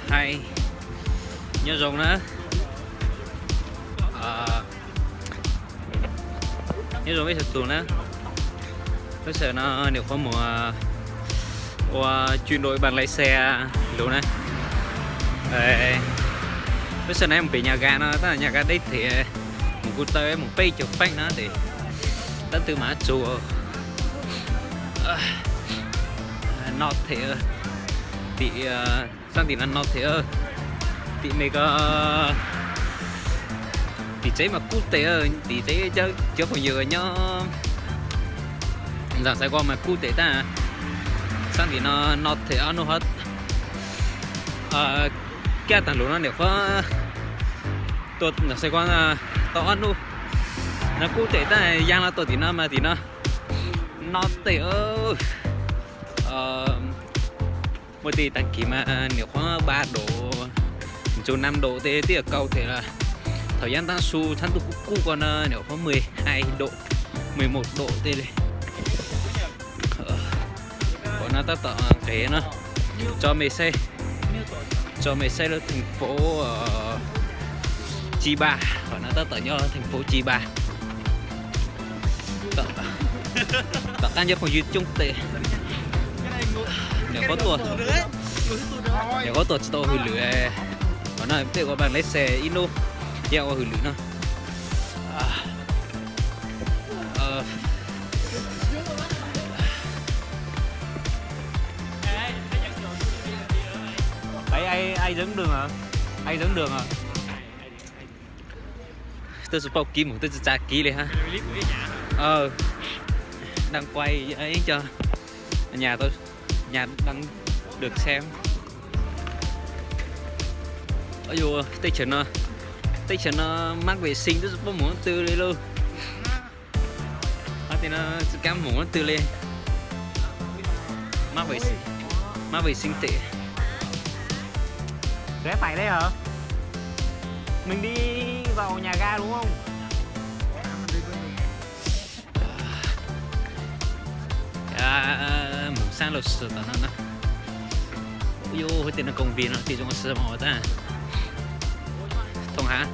Hais, nyob zoo na. Nyob zoo ib tsoom tus na. Lub sij hawm no nyuam qhuav mus ua chuyến đò bằng lái xe lus na. Lub sij hawm no mus pem Nhà Ga no, tab Nhà Ga deb thiab, mus kuv taw mus peb caug feeb no ces tab twg mam txug. No thiab, tim sab tim no no thiab, tim me ko, tim tsev mas kub tes, tim tsev cov phooj ywg nyob ntawm Sài Gòn mas kub tes tab. Sab tim no no thiab, ob hnub, kaj tag lus no nyuam qhuav tuaj ntawm Sài Gòn tau ob hnub no kub tes tab, yaaj los tuaj tim no mas tim no no tes. Muaj tej tag kis mas nyuam qhuav ba độ, ntxuv năm độ tej, twb yog kaus thiab lawm. Thaum yav ntab su thab ntuj kub kub ko no nyuam qhuav mười hai độ, mười một độ tej li. Qhov no tab tom nqes no, tso me saib, tso me saib lub thành phố Chiba. Qhov no tab tom nyob thành phố Chiba. Tom qab nyob phooj ywg coob tes, nyuam qhuav tuaj, nyuam qhuav tuaj tsis tau ua hauj lwm. Qhov no peb ua bằng lái xe ib hnub, yog ua hauj lwm no. Ai, ai, ai dẫn đường hả? Ai dẫn đường hả? Twb tsis paub kiv mus, twb tsis txav kiv li hab. Đang quay cho nhà tôi, nhà đang được xem. Ua, teb chaws no, teb chaws no mắc vệ sinh twb tsis paub mus leej twg li lauj. Hab tias no tsis kam mus leej twg li. Mắc vệ sinh, mắc vệ sinh tệ. Rẽ phải đây hả? Mình đi vào nhà ga đúng không? Mus sab laj sij tom no na. Ua, hais tias no công viên no tim zoo sij mas ua tag. Thooj hav,